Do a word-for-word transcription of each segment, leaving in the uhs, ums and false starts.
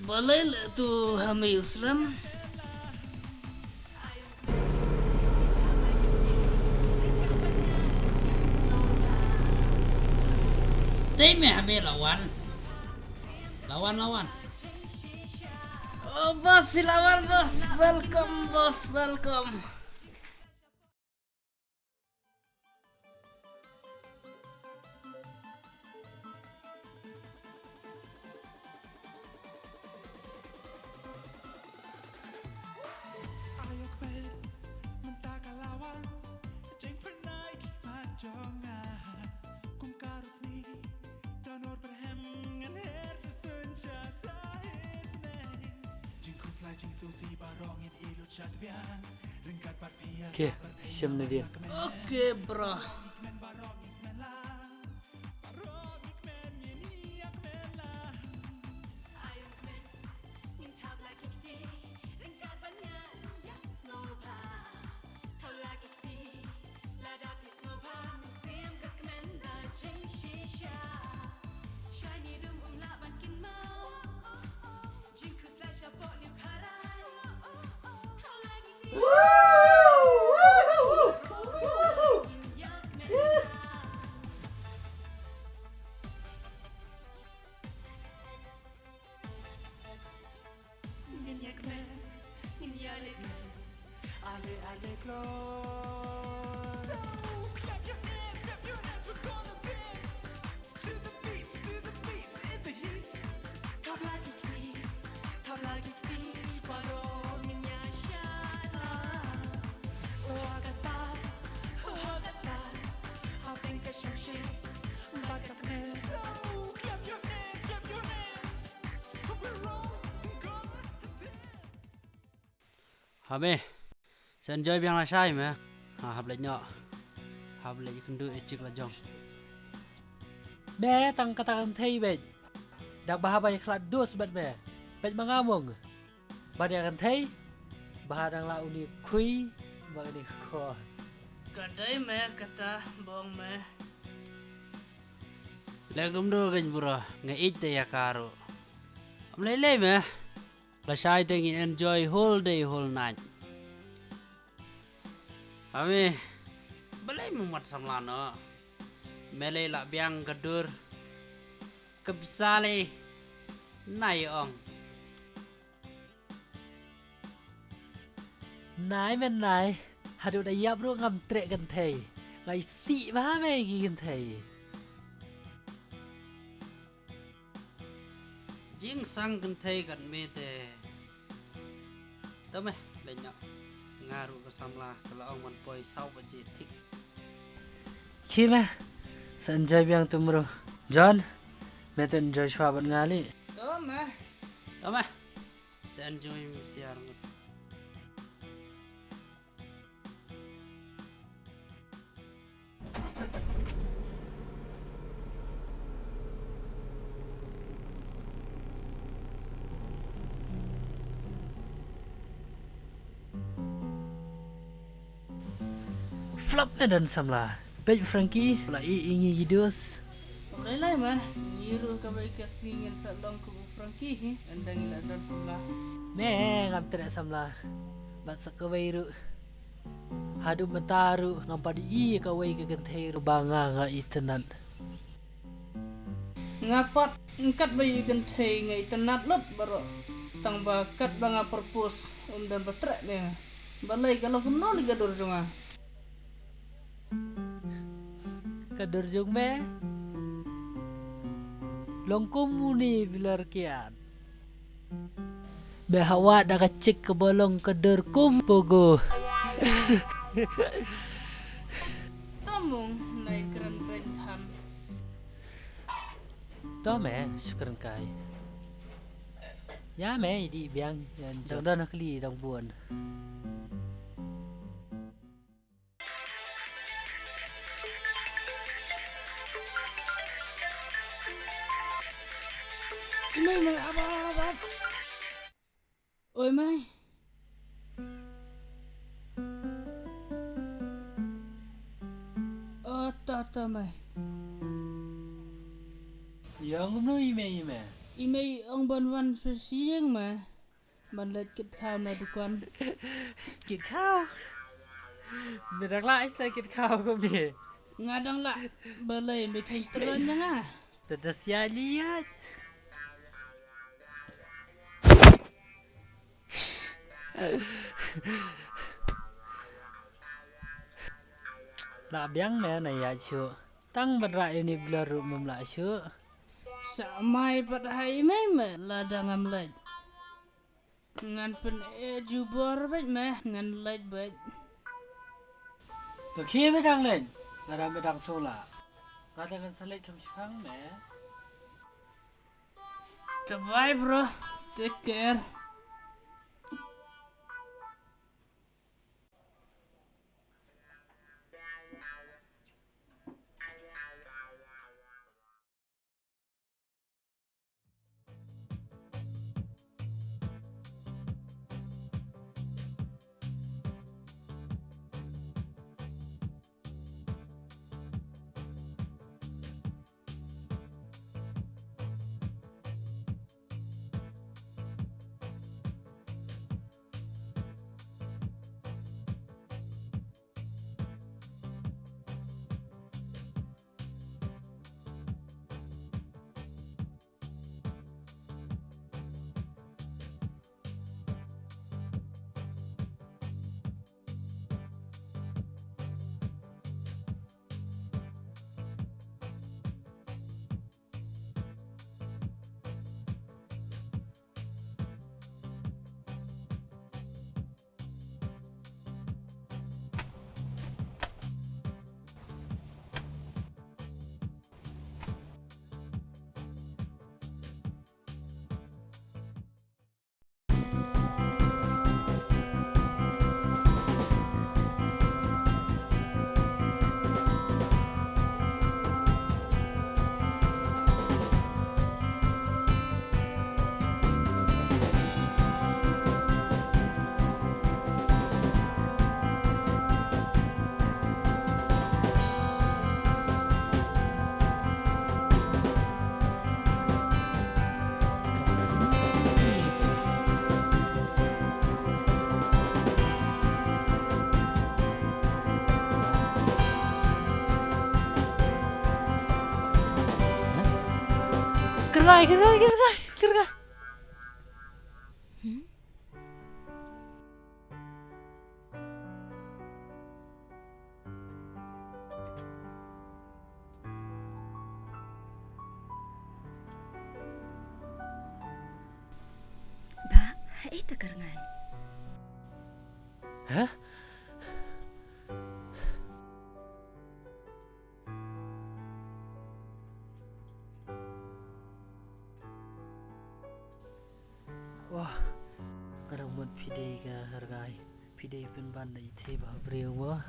Balei le tu hami Muslim? Tei me hami lawan. Lawan, lawan. Oh, boss, phi lawan, boss. Welcome, boss, welcome. Okay, shem ne dien. Okay, bro. Hame. Sa enjoy biang lashai me. Ha, hap leit noh. Hap leit kynduh ïa chik la jong. Me tang kata kynthei beit. Dak ba haba ïa khlad dus bad me. Beit ma nga mung. Bad ïa kynthei. Ba dang la uni khui ba uni khon. Ka dei me kata bong me. Le kumno kein bro, nga ïeit te ïa ka ruh. Am lei lei me. Lashai te ngin enjoy whole day, whole night. Hame, balei me mat samla noh. Me lei lah biang ka dur. Ka pisa lei. Nai ong. Nai men nai. Haduh da ïap ruh ngam treh kynthei. Nga isih bha me ki kynthei. Jingsang kynthei kat me te. To me, leit noh. Nga ruh ka samla ka la ong ban poi saw baje thik. Ki me. Sa enjoy biang tu mru. John, me te enjoy shwa bad nga lei. To me. To me. Sa enjoy me siar ngut. Flop me don samla. Peit Frankie, la ïeh ïa ngi ki dus. Lai lai ma, ngi ruh kawei ka sngi ngin sa long kum u Frankie hi, ynda ngi la don samla. Me, ngam treh samla. Bad sa kawei ruh. Haduh mynta ruh ngam pat ïohi ïa kawei ka kynthei ruh ba nga nga itynnad. Nga pat, katba ïohi kynthei nga itynnad lut baroh. Tang ba katba nga propose, ym don ba treh me nga. Balei ka long kumno lei ka dur jong nga. Ka dur jong me. Long kum une Villarkian. Me hawad da ka chik kaba long ka dur kum pogo. To mung nai kren beiñ than. To me, shu kren kai. Ïa me, i dih biang, ïa dang don ha kli dang bun. Ine, ine, ap, ap, ap, ap. Oi mei. O to to mei. Ïa kumno i mei i mei? I mei ong ban wan sha shnong mei. Ban leit kit khaw na dukan. Kit khaw? Me dang lah sa kit khaw kumne? Nga dang lah. Balei me kheiñ tyrwa ïa nga? Tata sia liat. Lah biang ne na ïa shu. Tang ban rah ïa ni blur ruh mem lah shu. Sa mai pat hai mei me lada ngam leit. Ngan pyn-eh jubor bad me ngan leit bad. To khie me dang leit. Lada me dang sola. Nga te ngan sa leit kham shipang me. Goodbye bro. Take care. Kyrngai, kyrngai, kyrngai, kyrngai. Hmm? Ba, ha ita kyrngai. Hah? Wah, ka dang mut phi dei ka rngai, phi dei pynban da i thei ba briew mo.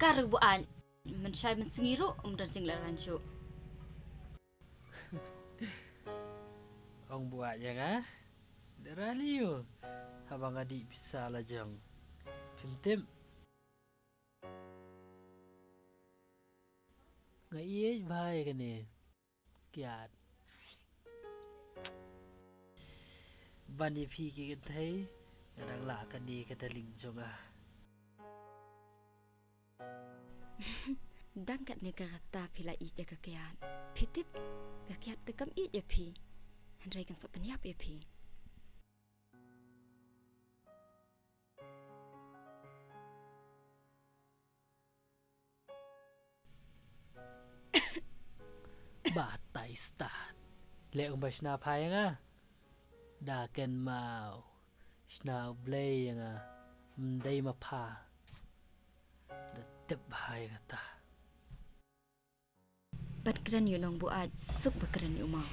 Ka rngai bu ain, mynshai mynsngi ruh um don jingleh rang shuh. Ong bu ain ïa nga, da rali ïa, haba nga dih pisa la jong. Phim tip. Nga ïeit bha ïa kane. Kiad. Ban ïa phi ki kynthei, nga dang lah kane ka darling jong nga. Dang katne ka kata phi la ïeit ïa ka Kiad. Phi tip, ka Kiad te kam ïeit ïa phi. Hynrei kan sa pynïap ïa phi. Batai stad. Leh kumba shna pha ïa nga. Da kynmaw. Shna U Blei ïa nga. Ym dei ma pha. Da tip bha ïa kata. Ban kren ïa u nongbuaid suk ba kren ïa u maw.